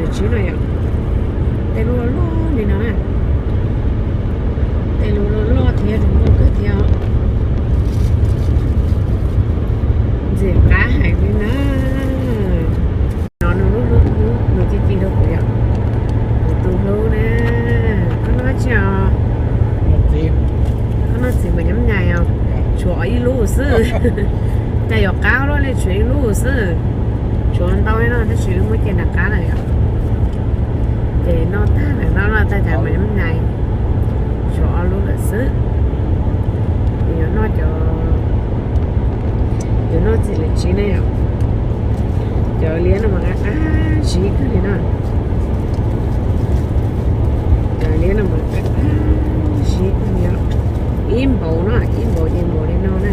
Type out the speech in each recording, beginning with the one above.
Tsis no yom, tej lub loj li no na, tej lub loj loj thiab zoo nkauj kawg thiab. Ntxim qab heev li na. No nws lub hlub hlub nws ci ci rau kuv yom. Kuv tus hlub na, koj noj tsi os? Koj noj txiv mas nyob nyais os. Tshuav ib lub xwb. Cas yuav qab luaj li, tshuav ib lub xwb. Tshuav ntau li no tab sis wb muab cia nram qab lawm yom. Ces noj tag lawm no, noj tag cas mas nyob nyais. Tshuav ob lub lawm xwb. Ces yuav noj cov, yuav noj txiv lws tsiv ne yom. Cov liab no mas qab qab zib kawg li na. Cov liab no mas qab qab zib kawg li os. Ib npaum no, ib npaum ces npaum li no na.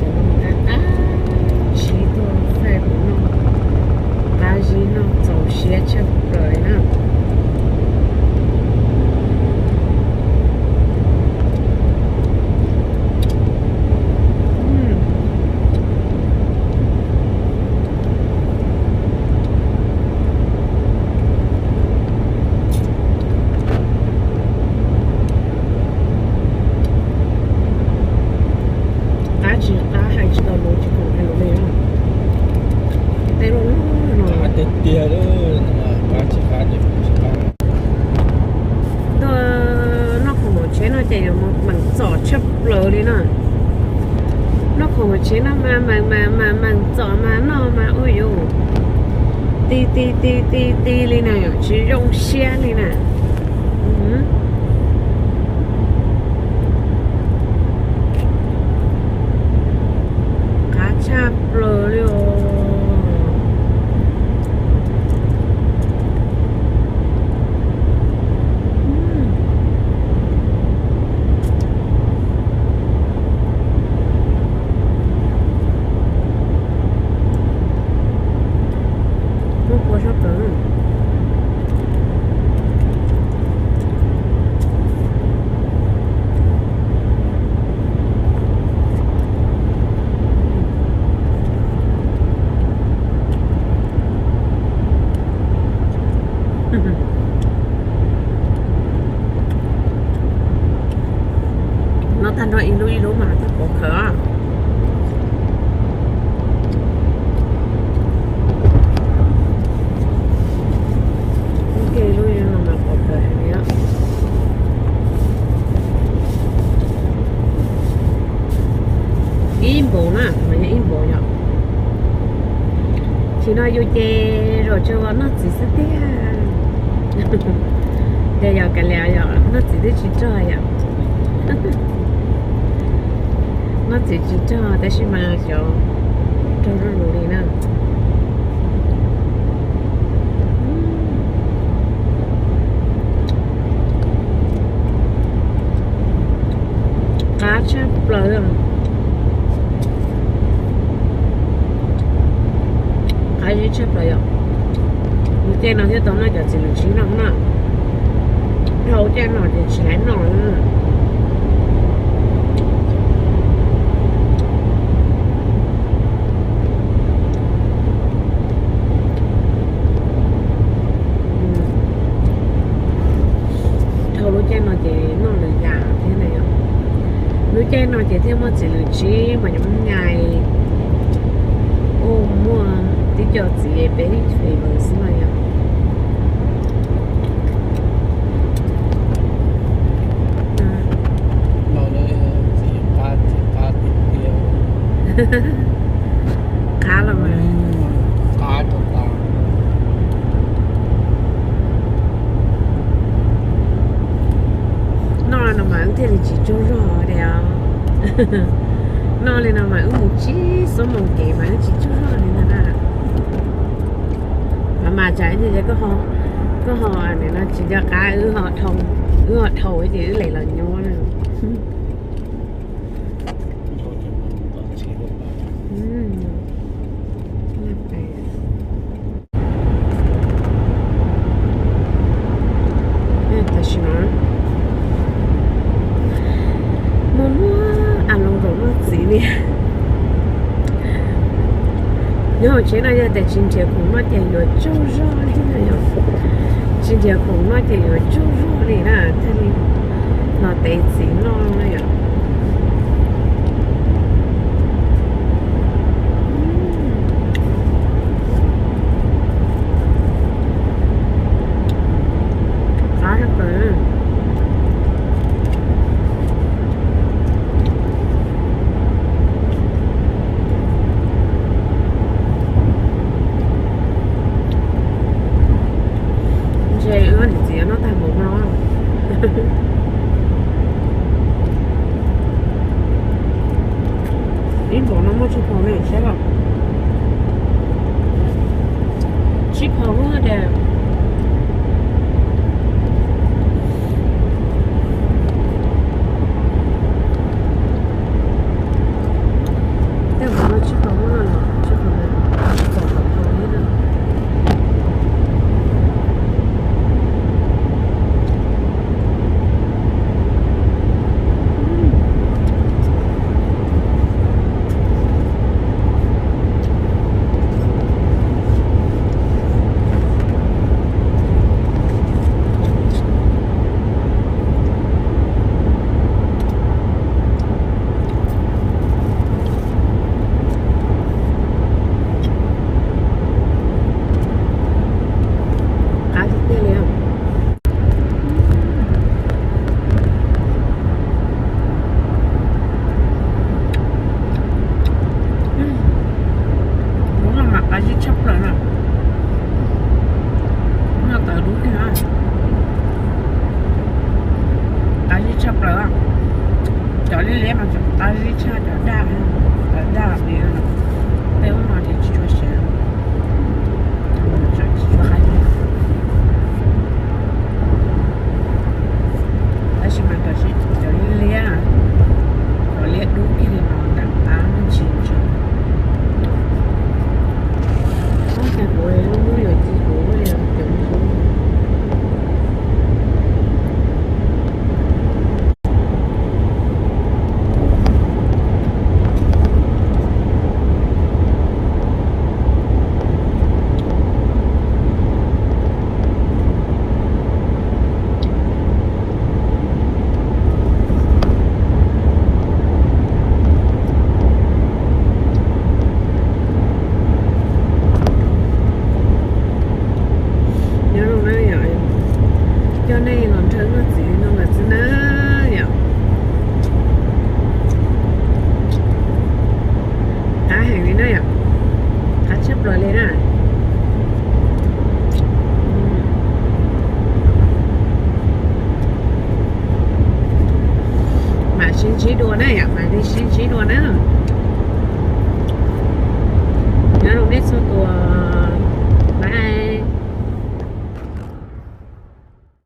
Cov no mas qab qab zib tuaj faij kuv noj, qab zib noj txaus siab tshaj plaws li na. Qab tsis qab hais tsis tau lus, tsis khoom hais lus li. Tej loj loj no. Qab tiag tiag li, qab tsis qab ces tsis qab. Tuaj noj khoom hauv tsheb no ces yuav meem txom tshaj plaws li na. Noj khoom hauv tsheb no mas meem meem meem txom mas noj mas ua yuav ti ti ti ti ti li na, tsis zoo siab li na. Qab tshaj plaws li os. Muab kua sab plaws. Noj tag nrho ib lub ib lub mas thiaj pov khawv. Ib lub no mas pov khawv heev li. Ib npaum na, mas yog ib npaum yom. Tsis no yus ces zaum tsuas noj txiv xwb tiag. Ces yog kav liam yog noj txiv twb tsis rog yom. Noj txiv tsis rog tab sis mas cov rog zuj zus li na. Qab tshaj plaws. Qab zib tshaj plaws yom. Lub caij no thiaj tau noj cov txiv lws tsib no na. Dhau caij no ces tsis laib noj. Dhau lub caij no ces noj lwm yam thiab na yom. Lub caij no ces thiaj muaj txiv lws tsib mas nyob nyais. Ua muaj tib co txiv peb flavor xwb no yom. Qab los mas. Noj li no mas wb thiaj li tsis tsaug zog tiag. Noj li no mas wb mus tsib xuab moos kev mas wb tsis tsaug zog li ntag na. Mas mas tsam ib ntsis ces koj ho, koj ho nim no tsis nco qab wb ho dhau ces wb lem los nyuaj na. Tam sim no muaj muaj a loo zaum noj txiv li. Nyob hauv Tsev no yog tias tsis nrhiav khoom noj ces yuav tsaug zog li na yom. Tsis nrhiav khoom noj ces yuav tsaug zog li na, thiaj li los tev txiv noj na yom. Qab kawg. Ntshe wb niam txiv noj tag npaum no. Ib npaum no muaj tsib phau ne, saib os. Tsib phau ub tiag. Tej npaum no tsib phau ub no, tsib phau no, txog kaum phau ub na. Qab tiag tiag li. Lub no mas qab zib tshaj plaws na. Lub no tawv dub kiag na. Qab zib tshaj plaws. Cov liab liab mas tseem qab zib tshaj cov daj, cov daj li. Tej lub no ces tsis tshua siav, tsis tshua qab zib. Tab sis mas cov liab liab, cov liab dub kiag li no nram qab ntsis ntsis. Ub, cas kuv lub hnub yuav ci kuv li cov hnub. Nyob zoo na yom, coj nej los nrog luag txiv no mas xwb na yom. Qab heev li na yom, qab tshaj plaws li na. Mam sib ntsib dua na yom, mam li sib ntsib dua na. Nyob zoo nej txhua tus.